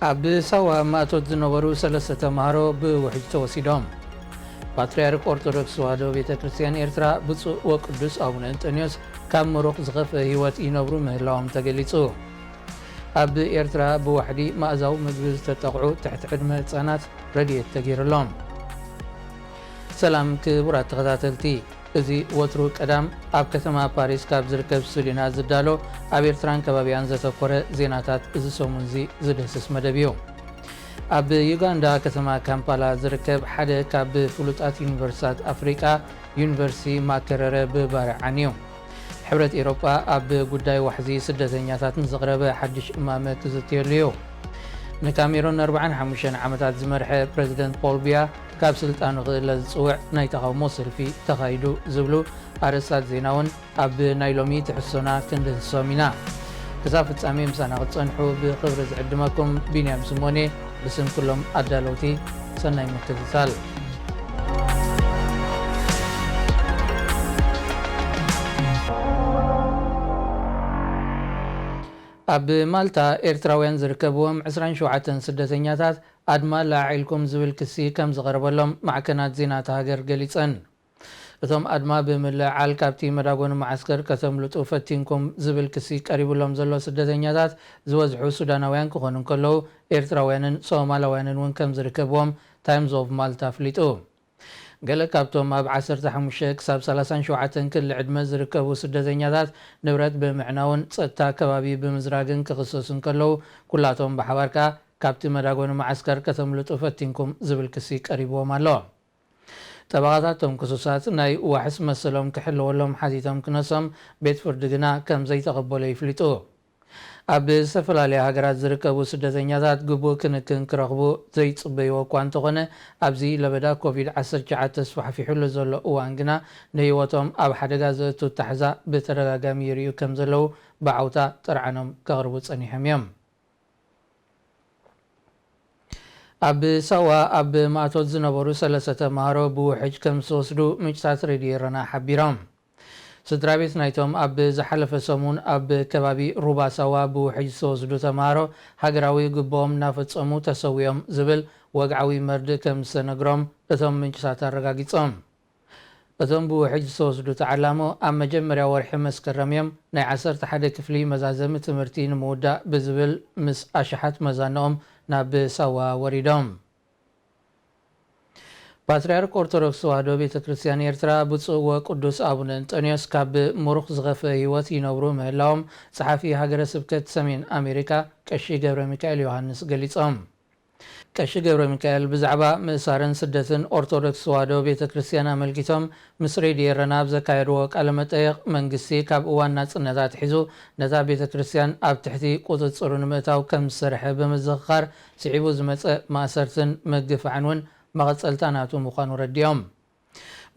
ኣብ ሳዋ ማእቶት ዝነበሩ ሰለስተ ተምሃሮ ብውሕጅ ተወሲዶም። ፓትርያርክ ኦርቶዶክስ ተዋህዶ ቤተ ክርስቲያን ኤርትራ ብፁዕ ወቅዱስ ኣቡነ እንጠንዮስ ካብ ምሩቕ ዝኸፍአ ህይወት ይነብሩ ምህላዎም ተገሊጹ። ኣብ ኤርትራ ብዋሕዲ መኣዛዊ ምግቢ ዝተጠቕዑ ትሕቲ ዕድመ ህጻናት ረድኤት ተገይሩሎም። ሰላም ክቡራት ተኸታተልቲ፣ እዚ ወትሩ ቀዳም ኣብ ከተማ ፓሪስ ካብ ዝርከብ ስቱዲዮና ዝዳሎ ኣብ ኤርትራን ከባቢያን ዘተኮረ ዜናታት እዚ ሰሙን እዚ ዝድህስስ መደብ እዩ። ኣብ ዩጋንዳ ከተማ ካምፓላ ዝርከብ ሓደ ካብ ፍሉጣት ዩኒቨርሲታት ኣፍሪቃ ዩኒቨርሲቲ ማከረረ ብባርዕ ዓንዩ። ሕብረት ኤውሮጳ ኣብ ጉዳይ ዋሕዚ ስደተኛታት ንዘቕረበ ሓድሽ እማመ ክዝትየሉ እዩ። ንካሜሩን ኣርባዓን ሓሙሽተን ዓመታት ዝመርሐ ፕረዚደንት ፖል ቢያ ካብ ስልጣኑ ክእለ ዝጽውዕ ናይ ተቓውሞ ሰልፊ ተኻይዱ ዝብሉ ኣርእስታት ዜና እውን ኣብ ናይ ሎሚ ትሕዝቶና ክንድህሶም ኢና። ክሳብ ፍጻሜ ምሳና ክትጸንሑ ብኽብሪ ዝዕድመኩም ቢንያም ስሞኔ ብስም ኩሎም ኣዳለውቲ ሰናይ ምክትታል። ኣብ ማልታ ኤርትራውያን ዝርከብዎም ዕስራን ሸውዓተን ስደተኛታት ኣድማ ለዓዒልኩም ዝብል ክሲ ከም ዝቐረበሎም ማዕከናት ዜና እታ ሃገር ገሊጸን። እቶም ኣድማ ብምልዕዓል ካብቲ መዳጎኒ መዓስከር ከተምልጡ ፈቲንኩም ዝብል ክሲ ቀሪቡሎም ዘሎ ስደተኛታት ዝበዝሑ ሱዳናውያን ክኾኑ እንከለዉ፣ ኤርትራውያንን ሶማላውያንን እውን ከም ዝርከብዎም ታይምስ ኦፍ ማልታ ኣፍሊጡ። ገለ ካብቶም ኣብ ዓሰርተ ሓሙሽተ ክሳብ ሰላሳን ሸውዓተን ክሊ ዕድመ ዝርከቡ ስደተኛታት ንብረት ብምዕናውን ጸጥታ ከባቢ ብምዝራግን ክኽሰሱ እንከለዉ፣ ኩላቶም ብሓባር ከኣ ካብቲ መዳጎኒ መዓስከር ከተምልጡ ፈቲንኩም ዝብል ክሲ ቀሪብዎም ኣሎ። ጠበቓታት እቶም ክሱሳት ናይ ዋሕስ መሰሎም ክሕለወሎም ሓቲቶም ክነሶም፣ ቤት ፍርዲ ግና ከም ዘይተቐበሎ ይፍሊጡ። ኣብ ዝተፈላለያ ሃገራት ዝርከቡ ስደተኛታት ግቡእ ክንክን ክረኽቡ ዘይጽበይዎ እኳ እንተኾነ፣ ኣብዚ ለበዳ ኮቪድ ዓሰርተ ትሽዓተ ተስፋሕፊሑሉ ዘሎ እዋን ግና ንህይወቶም ኣብ ሓደጋ ዘእቱ ኣታሕዛ ብተደጋጋሚ ይርእዩ ከም ዘለዉ ብዓውታ ጥርዓኖም ከቕርቡ ጸኒሖም እዮም። ኣብ ሳዋ ኣብ ማእቶት ዝነበሩ ሰለስተ ተምሃሮ ብውሕጅ ከም ዝተወስዱ ምንጭታት ሬድዮ ኤረና ሓቢሮም። ስድራ ቤት ናይቶም ኣብ ዝሓለፈ ሰሙን ኣብ ከባቢ ሩባ ሳዋ ብውሕጅ ዝተወስዱ ተምሃሮ ሃገራዊ ግብኦም እናፈጸሙ ተሰዊኦም ዝብል ወግዓዊ መርድእ ከም ዝተነግሮም እቶም ምንጭታት ኣረጋጊጾም። እቶም ብውሕጅ ዝተወስዱ ተዓላሞ ኣብ መጀመርያ ወርሒ መስከረም እዮም ናይ ዓሰርተ ሓደ ክፍሊ መዛዘሚ ትምህርቲ ንምውዳእ ብዝብል ምስ ኣሽሓት መዛንኦም ናብ ሳዋ ወሪዶም። ፓትርያርክ ኦርቶዶክስ ተዋህዶ ቤተ ክርስቲያን ኤርትራ ብፁዕ ወቅዱስ ኣቡነ እንጠንዮስ ካብ ምሩኽ ዝኸፍአ ህይወት ይነብሩ ምህላዎም ጸሓፊ ሃገረ ስብከት ሰሜን ኣሜሪካ ቀሺ ገብረ ሚካኤል ዮሃንስ ገሊጾም። ቀሺ ገብረ ሚካኤል ብዛዕባ ምእሳርን ስደትን ኦርቶዶክስ ተዋህዶ ቤተ ክርስቲያን ኣመልኪቶም ምስ ሬድዮ ኤረና ኣብ ዘካየድዎ ቃለ መጠየቕ፣ መንግስቲ ካብ እዋን ናጽነት ኣትሒዙ ነታ ቤተ ክርስቲያን ኣብ ትሕቲ ቁጽጽሩ ንምእታው ከም ዝሰርሐ ብምዝኽኻር፣ ስዒቡ ዝመጸ ማእሰርትን ምግፋዕን እውን መቐጸልታ ናቱ ምዃኑ ረዲኦም።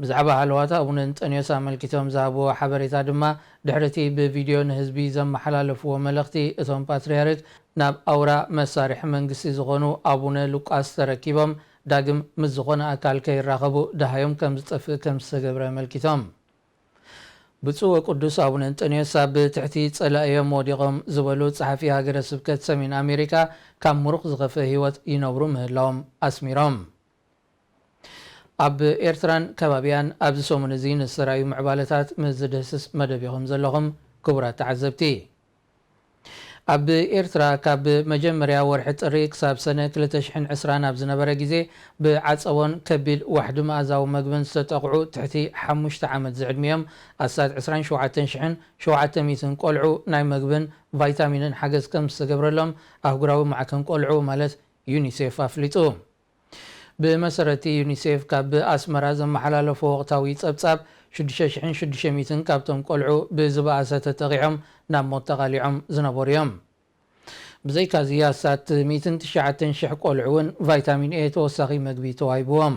ብዛዕባ ሃለዋት ኣቡነ እንጠንዮስ ኣመልኪቶም ዝሃብዎ ሓበሬታ ድማ፣ ድሕሪ እቲ ብቪድዮ ንህዝቢ ዘመሓላለፍዎ መልእኽቲ፣ እቶም ፓትርያርክ ናብ ኣውራ መሳርሒ መንግስቲ ዝኾኑ ኣቡነ ሉቃስ ተረኪቦም ዳግም ምስ ዝኾነ ኣካል ከይራኸቡ ደሃዮም ከም ዝጠፍእ ከም ዝተገብረ ኣመልኪቶም። ብፁዕ ወቅዱስ ኣቡነ እንጠንዮስ ኣብ ትሕቲ ጸላእዮም ወዲቖም ዝበሉ ጸሓፊ ሃገረ ስብከት ሰሜን ኣሜሪካ ካብ ምሩቕ ዝኸፍአ ህይወት ይነብሩ ምህላዎም ኣስሚሮም። ኣብ ኤርትራን ከባቢያን ኣብዚ ሰሙን እዚ ንዝተራእዩ ምዕባለታት ምስ ዝድህስስ መደብ ኢኹም ዘለኹም ክቡራት ተዓዘብቲ። ኣብ ኤርትራ ካብ መጀመርያ ወርሒ ጥሪ ክሳብ ሰነ ክልተ ሽሕን ዕስራን ኣብ ዝነበረ ግዜ ብዓጸቦን ከቢድ ዋሕዲ መኣዛዊ መግብን ዝተጠቕዑ ትሕቲ ሓሙሽተ ዓመት ዝዕድሚኦም ኣስታት ዕስራን ሸውዓተን ሽሕን ሸውዓተ ሚእትን ቆልዑ ናይ መግብን ቫይታሚንን ሓገዝ ከም ዝተገብረሎም ኣህጉራዊ ማዕከን ቆልዑ ማለት ዩኒሴፍ ኣፍሊጡ። ብመሰረቲ ዩኒሴፍ ካብ ኣስመራ ዘመሓላለፎ ወቕታዊ ጸብጻብ ሽዱሽተ ሽሕን ሽዱሽተ ሚእትን ካብቶም ቆልዑ ብዝበኣሰ ተጠቒዖም ናብ ሞት ተቓሊዖም ዝነበሩ እዮም። ብዘይካዚ ኣስታት ሚእትን ትሽዓተን ሽሕ ቆልዑ እውን ቫይታሚን ኤ ተወሳኺ መግቢ ተዋሂብዎም።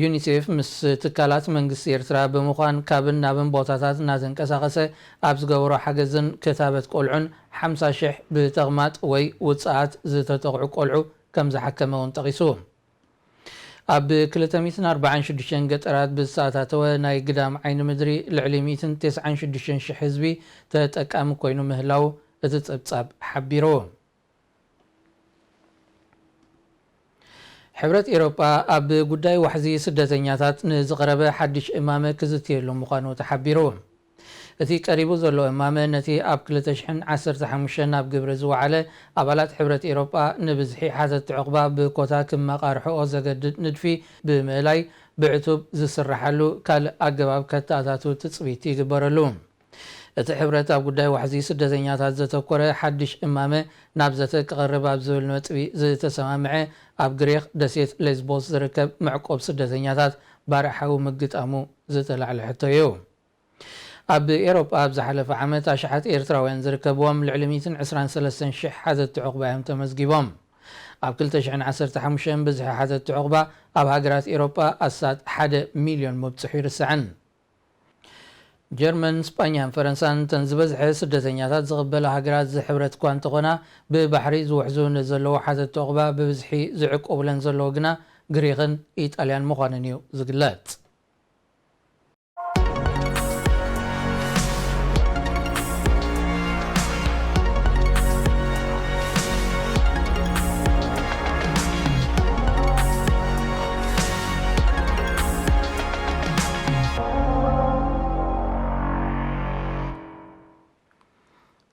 ዩኒሴፍ ምስ ትካላት መንግስቲ ኤርትራ ብምዃን ካብን ናብን ቦታታት እናተንቀሳቐሰ ኣብ ዝገበሮ ሓገዝን ክታበት ቆልዑን ሓምሳ ሽሕ ብተቕማጥ ወይ ውጽኣት ዝተጠቕዑ ቆልዑ ከም ዝሓከመ እውን ጠቒሱ። ኣብ ክልተ ሚእትን ኣርባዓን ሽዱሽተን ገጠራት ብዝተኣታተወ ናይ ግዳም ዓይኒ ምድሪ ልዕሊ ሚእትን ተስዓን ሽዱሽተን ሽሕ ህዝቢ ተጠቃሚ ኮይኑ ምህላው እቲ ጸብጻብ ሓቢሩ። ሕብረት ኤውሮጳ ኣብ ጉዳይ ዋሕዚ ስደተኛታት ንዝቐረበ ሓድሽ እማመ ክዝትየሉ ምዃኑ ተሓቢሩ። እቲ ቀሪቡ ዘሎ እማመ ነቲ ኣብ ክልተ ሽሕን ዓሰርተ ሓሙሽተን ኣብ ግብሪ ዝወዓለ ኣባላት ሕብረት ኤውሮጳ ንብዝሒ ሓተትቲ ዕቑባ ብኮታ ክመቓርሕኦ ዘገድድ ንድፊ ብምእላይ ብዕቱብ ዝስርሓሉ ካልእ ኣገባብ ከተኣታቱ ትጽቢት ይግበረሉ። እቲ ሕብረት ኣብ ጉዳይ ዋሕዚ ስደተኛታት ዘተኮረ ሓድሽ እማመ ናብ ዘተ ክቐርብ ኣብ ዝብል ነጥቢ ዝተሰማምዐ ኣብ ግሪኽ ደሴት ሌዝቦስ ዝርከብ መዕቆብ ስደተኛታት ባርዕ ሓዊ ምግጣሙ ዝተላዕለ ሕቶ እዩ። ኣብ ኤውሮጳ ኣብ ዝሓለፈ ዓመት ኣሽሓት ኤርትራውያን ዝርከብዎም ልዕሊ ሚእትን ዕስራን ሰለስተን ሽሕ ሓተትቲ ዕቑባ እዮም ተመዝጊቦም። ኣብ ክልተ ሽሕን ዓሰርተ ሓሙሽተን ብዝሒ ሓተትቲ ዕቑባ ኣብ ሃገራት ኤውሮጳ ኣስታት ሓደ ሚልዮን ምብጽሑ ይርስዕን። ጀርመን፣ ስጳኛን ፈረንሳን እተን ዝበዝሐ ስደተኛታት ዝቕበላ ሃገራት እዚ ሕብረት እኳ እንተኾና፣ ብባሕሪ ዝውሕዙ ንዘለዉ ሓተትቲ ዕቑባ ብብዝሒ ዝዕቆቡለን ዘለዉ ግና ግሪኽን ኢጣልያን ምዃነን እዩ ዝግለጽ።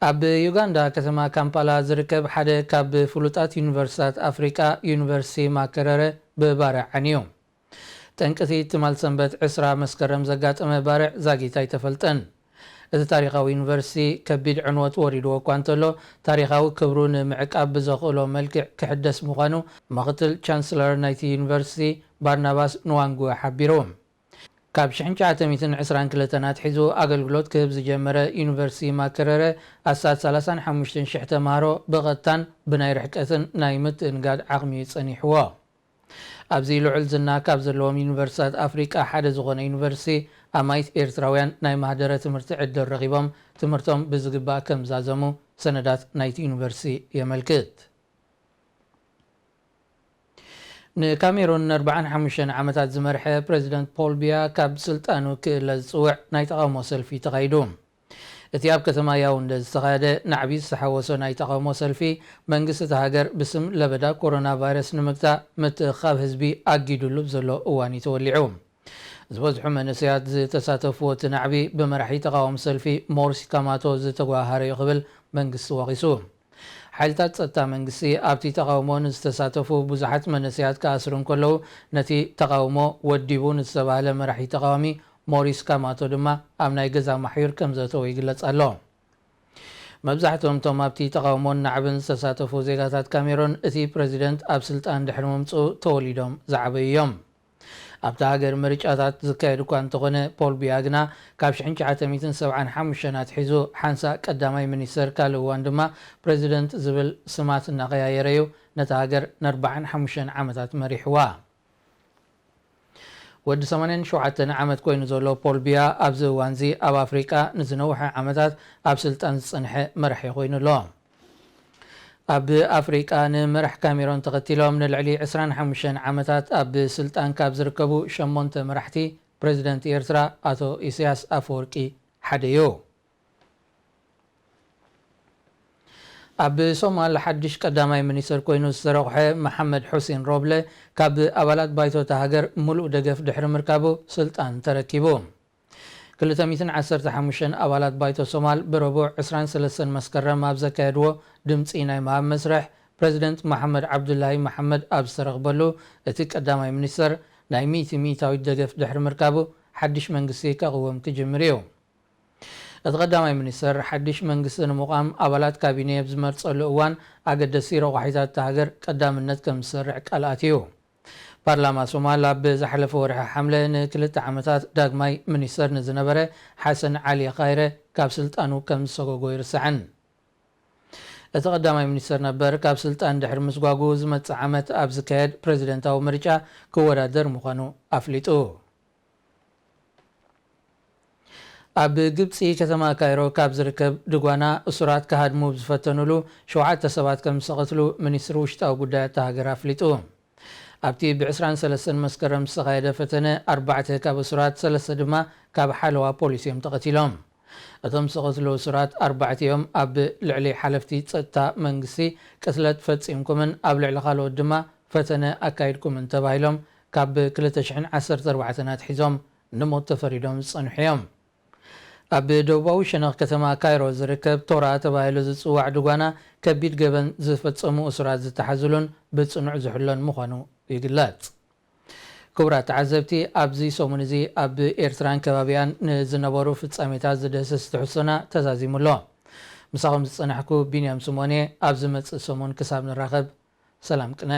ኣብ ዩጋንዳ ከተማ ካምፓላ ዝርከብ ሓደ ካብ ፍሉጣት ዩኒቨርሲታት ኣፍሪቃ ዩኒቨርሲቲ ማከረረ ብባርዕ ዓንዩ። ጠንቅቲ ትማል ሰንበት ዕስራ መስከረም ዘጋጠመ ባርዕ ዛጊት ኣይተፈልጠን። እቲ ታሪኻዊ ዩኒቨርሲቲ ከቢድ ዕንወት ወሪድዎ እኳ እንተሎ፣ ታሪኻዊ ክብሩ ንምዕቃብ ብዘኽእሎ መልክዕ ክሕደስ ምዃኑ ምኽትል ቻንስለር ናይቲ ዩኒቨርሲቲ ባርናባስ ንዋንጉ ሓቢሩ። ካብ ሽሕን ትሽዓተ ሚእትን ዕስራን ክልተን ኣትሒዙ ኣገልግሎት ክህብ ዝጀመረ ዩኒቨርሲቲ ማከረረ ኣስታት ሰላሳን ሓሙሽተን ሽሕ ተምሃሮ ብቐጥታን ብናይ ርሕቀትን ናይ ምትእንጋድ ዓቕሚ ጸኒሕዎ። ኣብዚ ልዑል ዝና ካብ ዘለዎም ዩኒቨርሲታት ኣፍሪቃ ሓደ ዝኾነ ዩኒቨርሲቲ ኣማኢት ኤርትራውያን ናይ ማህደረ ትምህርቲ ዕድል ረኺቦም ትምህርቶም ብዝግባእ ከም ዛዘሙ ሰነዳት ናይቲ ዩኒቨርሲቲ የመልክት። ንካሜሩን ንኣርባዓን ሓሙሽተን ዓመታት ዝመርሐ ፕረዚደንት ፖል ቢያ ካብ ስልጣኑ ክእለ ዝጽውዕ ናይ ተቓውሞ ሰልፊ ተኻይዱ። እቲ ኣብ ከተማ ያውንደ ዝተኻየደ ናዕቢ ዝተሓወሶ ናይ ተቓውሞ ሰልፊ፣ መንግስቲ እታ ሃገር ብስም ለበዳ ኮሮና ቫይረስ ንምግታእ ምትእኽኻብ ህዝቢ ኣጊዱሉ ብዘሎ እዋን እዩ ተወሊዑ። ዝበዝሑ መንእሰያት ዝተሳተፍዎ እቲ ናዕቢ ብመራሒ ተቓዋሚ ሰልፊ ሞሪስ ካማቶ ዝተጓሃረ እዩ ክብል መንግስቲ ወቒሱ። ሓይልታት ጸጥታ መንግስቲ ኣብቲ ተቓውሞ ንዝተሳተፉ ብዙሓት መንእሰያት ክኣስሩ እንከለዉ፣ ነቲ ተቓውሞ ወዲቡ ንዝተባህለ መራሒ ተቓዋሚ ሞሪስ ካማቶ ድማ ኣብ ናይ ገዛ ማሕዩር ከም ዘእተዎ ይግለጽ ኣሎ። መብዛሕትኦም እቶም ኣብቲ ተቓውሞን ናዕብን ዝተሳተፉ ዜጋታት ካሜሮን፣ እቲ ፕረዚደንት ኣብ ስልጣን ድሕሪ ምምጽኡ ተወሊዶም ዝዓበዩ እዮም። ኣብታ ሃገር ምርጫታት ዝካየድ እኳ እንተኾነ፣ ፖል ቢያ ግና ካብ ሽሕን ትሽዓተ ሚእትን ሰብዓን ሓሙሽተን ኣትሒዙ ሓንሳእ ቀዳማይ ሚኒስተር፣ ካልእ እዋን ድማ ፕረዚደንት ዝብል ስማት እናቐያየረ እዩ ነታ ሃገር ንኣርባዓን ሓሙሽተን ዓመታት መሪሕዋ። ወዲ ሰማንያን ሸውዓተን ዓመት ኮይኑ ዘሎ ፖል ቢያ ኣብዚ እዋንዚ ኣብ ኣፍሪቃ ንዝነውሐ ዓመታት ኣብ ስልጣን ዝጸንሐ መራሒ ኮይኑ ኣሎ። ኣብ ኣፍሪቃ ንመራሕ ካሜሮን ተኸቲሎም ንልዕሊ ዕስራን ሓሙሽተን ዓመታት ኣብ ስልጣን ካብ ዝርከቡ ሸሞንተ መራሕቲ፣ ፕረዚደንት ኤርትራ ኣቶ ኢሳያስ ኣፈወርቂ ሓደ እዩ። ኣብ ሶማል ሓድሽ ቀዳማይ ሚኒስተር ኮይኑ ዝተረቑሐ መሓመድ ሑሴን ሮብለ፣ ካብ ኣባላት ባይቶ እታ ሃገር ምሉእ ደገፍ ድሕሪ ምርካቡ ስልጣን ተረኪቡ። ክልተ ሚእትን ዓሰርተ ሓሙሽተን ኣባላት ባይቶ ሶማል ብረቡዕ ዕስራን ሰለስተን መስከረም ኣብ ዘካየድዎ ድምጺ ናይ ምሃብ መስርሕ፣ ፕረዚደንት መሓመድ ዓብዱላሂ መሓመድ ኣብ ዝተረኽበሉ፣ እቲ ቀዳማይ ሚኒስተር ናይ ሚእቲ ሚእታዊት ደገፍ ድሕሪ ምርካቡ፣ ሓድሽ መንግስቲ ከቕውም ክጅምር እዩ። እቲ ቀዳማይ ሚኒስተር፣ ሓድሽ መንግስቲ ንምቋም ኣባላት ካቢኔ ኣብ ዝመርጸሉ እዋን፣ ኣገደስቲ ረቋሒታት እታ ሃገር ቀዳምነት ከም ዝሰርዕ ቃል ኣትዩ። ፓርላማ ሶማል ኣብ ዝሓለፈ ወርሒ ሓምለ ንክልተ ዓመታት ዳግማይ ሚኒስተር ንዝነበረ ሓሰን ዓሊ ኻይረ ካብ ስልጣኑ ከም ዝሰጎጎ ኣይርሳዕን። እቲ ቀዳማይ ሚኒስተር ነበር፣ ካብ ስልጣን ድሕሪ ምስጓጉ፣ ዝመጽእ ዓመት ኣብ ዝካየድ ፕረዚደንታዊ ምርጫ ክወዳደር ምዃኑ ኣፍሊጡ። ኣብ ግብጺ ከተማ ካይሮ ካብ ዝርከብ ድጓና፣ እሱራት ክሃድሙ ብዝፈተኑሉ ሸውዓተ ሰባት ከም ዝተቐትሉ ሚኒስትሪ ውሽጣዊ ጉዳያት እታ ሃገር ኣፍሊጡ። ኣብቲ ብዕስራን ሰለስተን መስከረም ዝተኻየደ ፈተነ፣ ኣርባዕተ ካብ እሱራት፣ ሰለስተ ድማ ካብ ሓለዋ ፖሊስ እዮም ተቐቲሎም። እቶም ዝተቐትሉ እሱራት ኣርባዕተ እዮም ኣብ ልዕሊ ሓለፍቲ ጸጥታ መንግስቲ ቅትለት ፈጺምኩምን ኣብ ልዕሊ ካልኦት ድማ ፈተነ ኣካይድኩም እንተባሂሎም ካብ ክልተ ሽሕን ዓሰርተ ኣርባዕተን ኣትሒዞም ንሞት ተፈሪዶም ዝጸንሑ እዮም። ኣብ ደቡባዊ ሸነኽ ከተማ ካይሮ ዝርከብ ቶራ ተባሂሉ ዝጽዋዕ ድጓና ከቢድ ገበን ዝፈጸሙ እሱራት ዝተሓዝሉን ብጽኑዕ ዝሕሎን ምዃኑ ይግለጽ። ክቡራት ተዓዘብቲ፣ ኣብዚ ሰሙን እዚ ኣብ ኤርትራን ከባቢኣን ንዝነበሩ ፍጻሜታት ዝድህስስ ትሕዝቶና ተዛዚሙ ኣሎ። ምሳኹም ዝጸናሕኩ ቢንያም ስሞን እየ። ኣብ ዝመጽእ ሰሙን ክሳብ ንራኸብ ሰላም ቅነ።